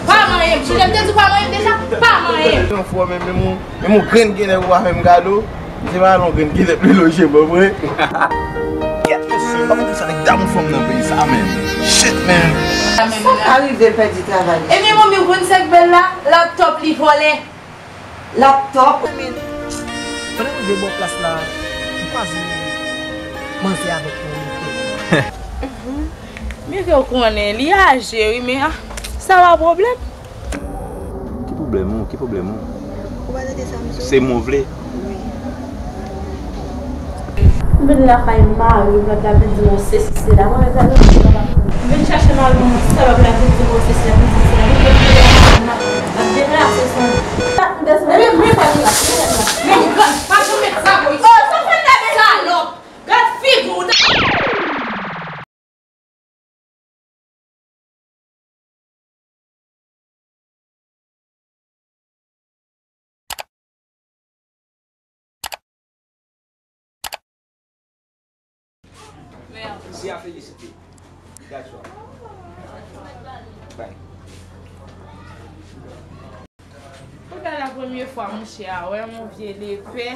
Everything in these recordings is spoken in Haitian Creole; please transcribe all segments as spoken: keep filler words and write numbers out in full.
Pa manyen m. Sonje m te di w pa manyen m deja? Pa manyen m. Yon fwa menm, menm yon, menm yon grenn genlè ou pa fè m kado. Se pa yon grenn genlè pli loje, bon, vre. Kèt, mesye, pa konn sa nèg damou fanm nan peyi sa, men. Shit, man. Sa ka rive l pèdi travay li. Ebyen, manmi, ou konn sa k bèl la? Laptop li vòlè. Laptop. Pandan m rive bò plas la, m kwaze manzè avèk yon lepè. Byen ke w konnen, li aje, wi, men, ah, sa pa pwoblèm. Ki pwoblèm ou? Ki pwoblèm ou? Ou pa tande sa m di w? Se mwen w vle? Wi. M vin lakay mari m, lòt la vin di m yon sesi sela. Mwen menm sa, m vin chache mari m, sa lòt la vin di m yon sesi, la vin di m sela. Mwen vin lakay mari m, m ap deplase san. Ebyen, mwen pa deplase, mwen pa deplase. Men gad, pa janm met sa, boy. Oh, sa fè n lave salòp. Gad figi w. Mèsi. Se a felisite. That's all. Bye. Pou gade la premye fwa mouche a wè m, yon vye lepè.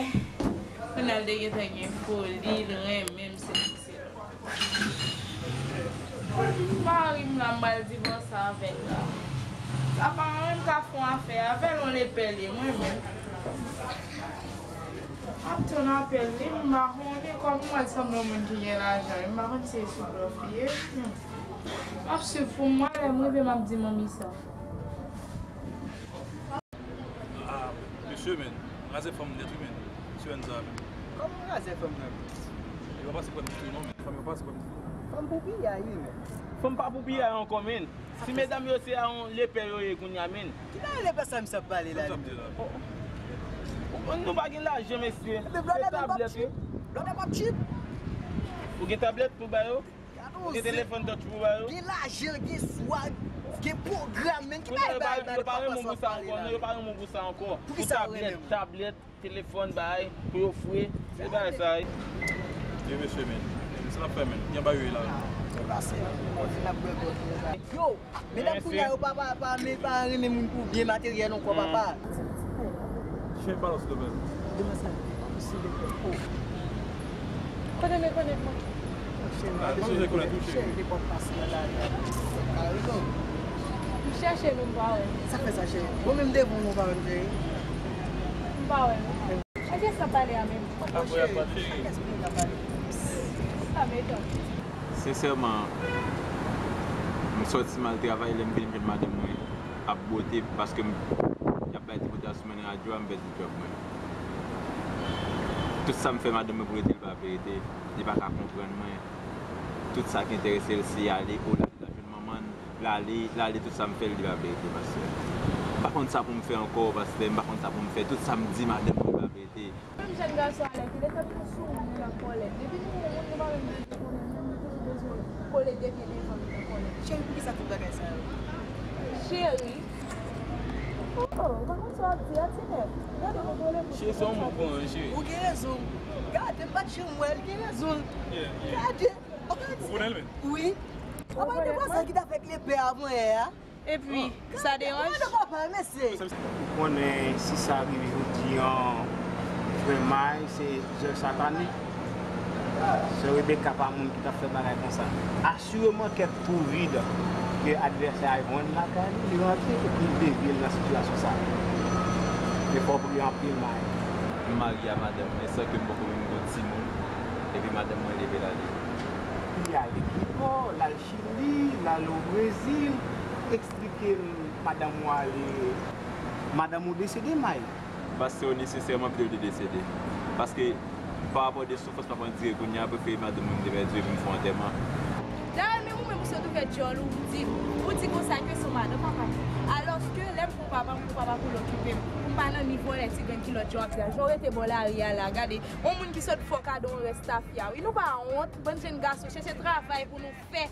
Kounye a l te gentan gen foli, l renmen m, se Mari m la, m pral divòse avè l la. Sa pa mwen menm ka fè yon afè avè l, yon lepè li ye, mwen menm. M ap tann apèl li, m pa konnen kòman m wè l sanble yon moun ki gen lajan, m pa konn si e sou blòf li ye. M ap swiv pou m wè, lè m rive, m ap di manmi sa. Ah, mesye, men, razè fanm nèt, wi, men. Sirèn sa, men. Kòman razè fanm nan, men? Li pa pase pran m ditou, non, men. Fanm yo pa pase pran m ditou. Fanm pou piyay, wi, men. Fanm pa pou piyay ankò, men. Si medam yo se a yon lepè yo ye kounye a, men. Ki bagay lepè sa misye ap pale la, li menm? Nou pa gen lajan, mesye. Se tablèt, wi. Blòdè p ap chip. Ou gen tablèt pou ba yo? Ou gen telefòn touch pou ba yo? Gen lajan, gen swag, gen pwogram, men. Ki bagay, bagay, bagay, yo pa renmen w pou sa ankò, non, yo pa renmen w pou sa ankò. Pou tablèt, tablèt, telefòn, bagay, pou yo fre. Se bagay sa, wi. Wi, mesye, men. Sa n ap fè, men. Gen bagay la. Yo, medam kounye a yo pa, pa, pa, men pa renmen moun pou byen materyèl ankò, papa. Chen pa lòs de mèm. Demen sa, si de kò. Konnen men konnen mwen. Cheri, pa bezwen konnen tou, cheri. Cheri, de kò pase nan la, la. Ka rezon. M chèche nou, m pa wè. Sa fè sa, cheri? Bon, menm devan nou pa wè, cheri. M pa wè, non. Ak kiyès k ap pale a menm? Apre, apre, cheri. Ak kiyès moun k ap pale? Sa m etonn. Sensèman, m sòti m al travay, lè m vin, m jwenn madanm mwen ap bwote, paske m, y ap bay ti bwote a sou men radyo a, m pèdi djòb mwen. Tout sa m fè madanm mwen pou rete, li pa vle rete. Li pa ka konprann mwen. Tout sa ki enterese l, se ale, o, l ale, l al jwenn manman l, l ale, l ale, tout sa m fè, li pa vle rete, pastè. M pa konn sa pou m fè ankò, pastè, m pa konn sa pou m fè. Tout sa m di madanm mwen, li pa vle rete. Menm jèn gason a lè ki lè tèt nou sou moun nan kòlè. Depi nou wè moun nou pa menm bezwen konnen, nou toujou bezwen kole de pye devan nou nan kòlè. Cheri, poukisa tout bagay sa yo? Cheri. Oh, oh, ou pa konn sa w ap di a, ti nèg. Gade nou kole pou... Cheri, se yon moun pou anje. Ou gen rezon. Gade, m pa t janm wè l, gen rezon. Yeah, yeah. Gade. Ou konnen l menm? Wi. Apa e te vwazin ki t avèk lepè avan yè a? Epi, sa deranj? Ou konnen si sa rive jodi an, vrèman, se zèv satanik. Sè Rebeka pa moun ki t ap fè bagay konsa. Asireman, kèk kou vid ke advèsè a jwenn lakay li, li rantre epi l devye l nan sitiyasyon sa. Men fò w priye anpil, May. M marye a madanm mwen san ke m poko menm gon timoun, epi madanm mwen leve l ale. Li ale kibò, l al Chili, l al o Brezil, eksplike m madanm ou ale, madanm ou desede, May. Pastè, onesesèman, pito l te desede. Paske, pa rapò de soufrans m ap andire kounye a, prefere madanm mwen m te pèdi epi m fè yon antèman. Dayè, menm ou menm ou sot ouvè djòl ou, ou di, ou di konsa ke se yon madanm papa m. Alòske, lè m gon papa, m gon papa pou l okipe m. Pou m pa nan nivo lè ti grenn kilòt jan w ap di a. Jan w rete bò lari a la, gade, yon moun ki sot fè w kado yon rès tafya. Wi, nou pa wont, bann jèn gason, chèche travay pou nou fè.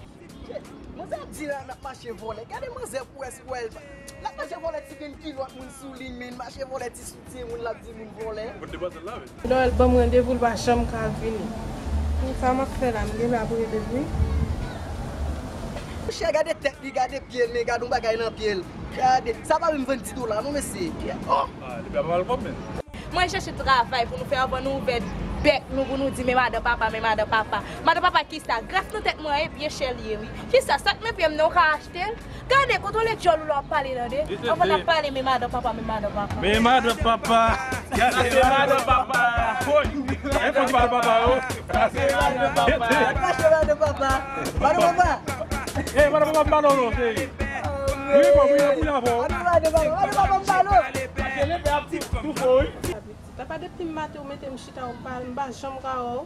Manzè ap di la n ap mache vòlè. Gade manzè pou wè si w wè l. L ap mache vòlè ti grenn kilòt moun sou li, men mache vòlè ti soutyen moun, l ap di moun vòlè. Noël ban m randevou, l pa janm ka vini. Sa m ap fè la, m gen la pou rele l wi. Monchè, gade tèt li, gade pye l, men gade yon bagay nan pye l. Gade, sa pa menm vann di dola non, mesye. Oh! Ah, li pa mal kòb, men. Mwen chèche travay pou nou fè anvan nou ouvè bèk nou pou nou di men madan papa, men madan papa. Madan papa kisa? Gras nan tèt mwen e byen chè li ye wi. Kisa? Sa k nan pye m nan ou ka achte l? Gade, kontwole djòl ou lè w ap pale tande. Anvan n ap pale men madan papa, men madan papa. Men madan papa. Gade men madan papa. Woy. E fò di madan papa yo. Madan papa. Madan papa. Madan papa. E madan papa m pa non non, cheri. Wi, bon, wi, wi, wi, wi. Madan papa, madan papa m pa non. Pase lepè ap tou fò wi. Papa, depi m maten ou mete m chita ou m pa, m pa janm ka wè w.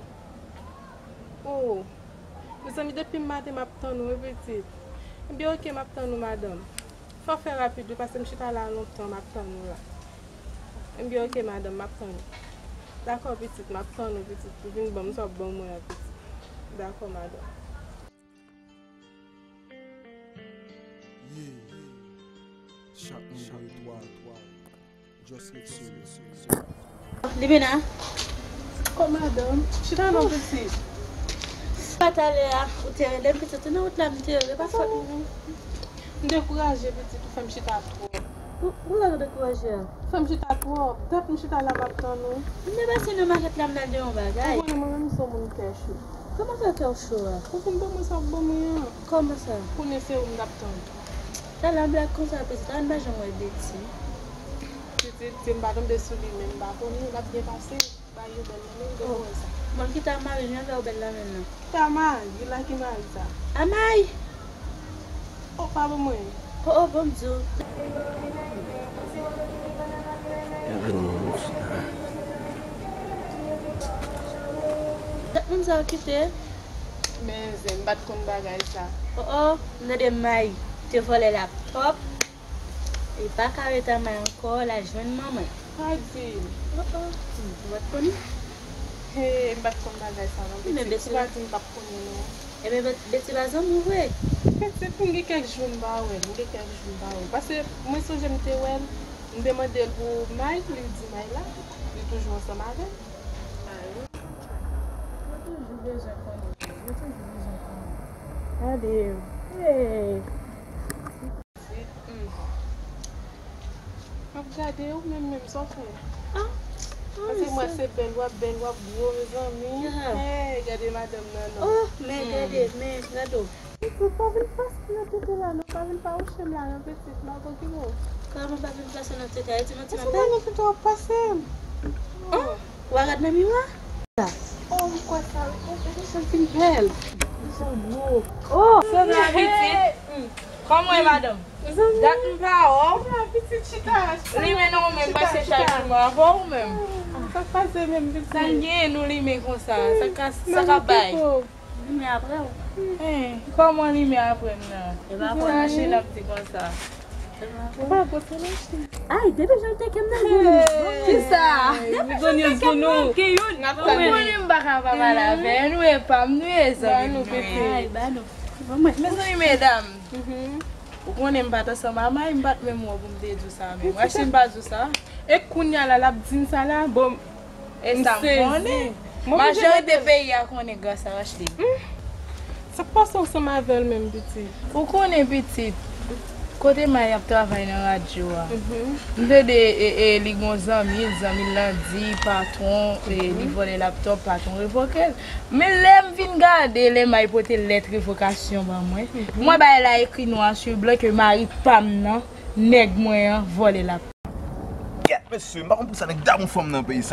Oh. Mezanmi, depi m maten m ap tann ou wi pitit. Ebyen oke, m ap tann ou madanm. Fò w fè rapid wi, paske m chita la lontan m ap tann ou la. Ebyen oke madanm, m ap tann ou. Dakò pitit, m ap tann ou pitit. Ou vin ban m sa w ap ban mwen an pitit. Dakò madanm. Yeah. Chak moun voye twa. Just ret sou li. Limena. Kò madanm. Chita non pitit. Pa talè a, ou te rele m pitit, ou nan wout la m te rele, pa fòt mwen non. M dekouraje pitit, ou fè m chita twòp. Ou, ou la dekouraje a? Fè m chita twòp. Dat m chita la m ap tann ou. M te pase nan makèt la m al de yon bagay. Ou konnen mwen menm m se yon moun kè cho. Kòman fè kè w cho a? Ou vin ban mwen sa w ap ban mwen an. Kòman sa? Konnen se ou m t ap tann. Talè an blag konsa pitit, an pa janm wè Beti. Pitit, si m pa tonbe sou li menm m pa konnen l ap byen pase. Bay yo bèl nan men m, depi w wè sa. Bon, kite a mari, jan fè w bèl nan men l nan. Kite a mari, la ki mari sa? A mari! Oh, pa ban mwen. Oh, oh, bon, m di w. Dat moun sa yo kite. Men zen, m pa t konn bagay sa. Oh, oh, m tande May te vòlè laptòp. Li pa ka ret a May ankò, l al jwenn manman l. Pa di m. Oh, oh, hmm, ou pa t konnen? He, m pa t konn bagay sa non, pitit. Ou pa di m p ap konnen non. Ebyen, Beti pa zanmi w vre? Pitit, m gen kèk jou m pa wè l, m gen kèk jou m pa wè l. Paske mwen sonje m te wè l, m te mande l pou May, li di May la, li toujou ansanm avè l. Yo toujou bezwen konnen, yo toujou bezwen konnen. Gade yo. Hey! M ap gade ou menm, menm sa w fè. Ah, ah, paske mwen se bèl, w ap bèl, w ap gwo, mezanmi. Hey, gade madanm nan non. Oh, men gade, men gade w. Pitit, pa vin pase nan tete la non, pa vin pa wouche m la non, pitit, m ap okipe w. Kòman pa vin pase nan tete a? E ti manti m ap bay? Pase nan tete w ap pase m. Oh, w a gad nan miwa? Oh, m kwè sa wi. Oh, gade jan l fin bèl. Jan gwo. Oh, Sandra pitit. Kòman w ye madanm? Dat m pa wè w. Pitit chita, chita. Li men non, men pase chak jou m avè w menm. Sa k pase menm pitit? Sa n genyen nou li men konsa? Sa ka, sa ka bay? Li men apre w. Hein, kòman li men apre m nan? E pa konn. Sa che n ap di konsa. Ou pa gwo se machine. Ay, depi jan l teke m nan gwo. Kisa? Depi jan l teke m nan gen youn. Ou konnen m pa ka pa pale avè nou e pa m nou ye zanmi nou ye. Ay, ba nou. Mezanmi medam. Ou konnen m pa t ansanm a May, m pa t menm wè w pou m te di w sa menm. Rachid m pa di w sa. E kounye a la l ap di m sa la, bon. E sa m konnen. Majorite peyi a konnen gras a Rachid. Sa k pase w ansanm avè l menm pitit? Ou konnen pitit, kote May ap travay nan radyo a. M tande e, e, li gon zanmi l, zanmi l lan di patwon, e, li vòlè laptòp, patwon revoke l. Men lè m vin gade, lè May pote lèt revokasyon ban mwen, m wè bagay la ekri nwa sou blan ke mari pa m nan, nèg mwen an, vòlè laptòp. Kèt mesye, m pa konn pou sa nèg damou fanm nan peyi sa.